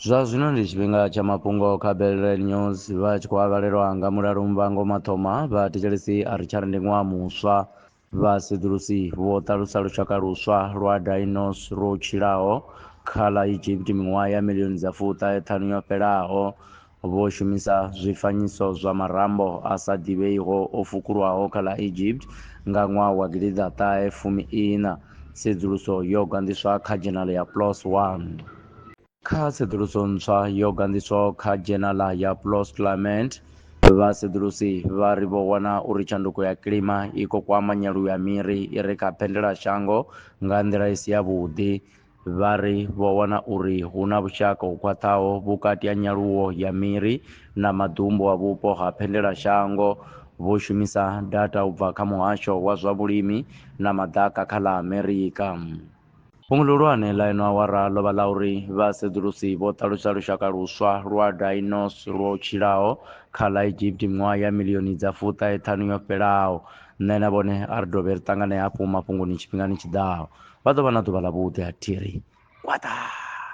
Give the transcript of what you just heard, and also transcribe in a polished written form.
Zwa zwino ndi tshifhinga tsha mafhungo kha Belrel News vha tshi khou avhalelwa nga Mulalo Muvhango Mathoma. Vhathetshelesi a ri tsha ri ndi ṅwaha muswa. Vhasedzulusi vho ṱalusa lushaka luswa lwa dinos lwo tshilaho kha ḽa Egypt miṅwaha ya milioni dza 95 yo fhelaho. Vho shumisa zwifanyiso zwa marambo a sa ḓivheiho o fukulwaho kha ḽa Egypt nga ṅwaha wa 1914. Tsedzuluso yo ganḓiswa kha dzhenala ya PLOS ONE. Kha tsedzuluso ntswa yo ganḓiswaho kha dzhenala ya PLOS Climate, vhasedzulusi vha ri vho wana uri tshanduko ya kilima i khou kwama nyaluwo ya miri i re kha phendelashango nga nḓila i si yavhuḓi. Vha ri vho wana uri hu na vhushaka ho khwaṱhaho vhukati ha nyaluwo ya miri na maḓumbu a vhupo ha phendelashango. Vho shumisa data u bva kha Muhasho wa zwa Vhulimi na Maḓaka kha ḽa Amerika. Fhungo ḽihulwane ḽa ino awara ḽo vha ḽa uri vhasedzulusi vho ṱalusa lushaka luswa lwa dinos lwo tshilaho kha ḽa Egypt miṅwaha ya milioni dza 95 yo fhelaho. Nṋe na vhone a ri dovhe ri ṱangane hafhu mafhungoni tshifhingani tshi ḓaho. Vha ḓo vha na ḓuvha ḽavhuḓi a thiri. Kwaṱa!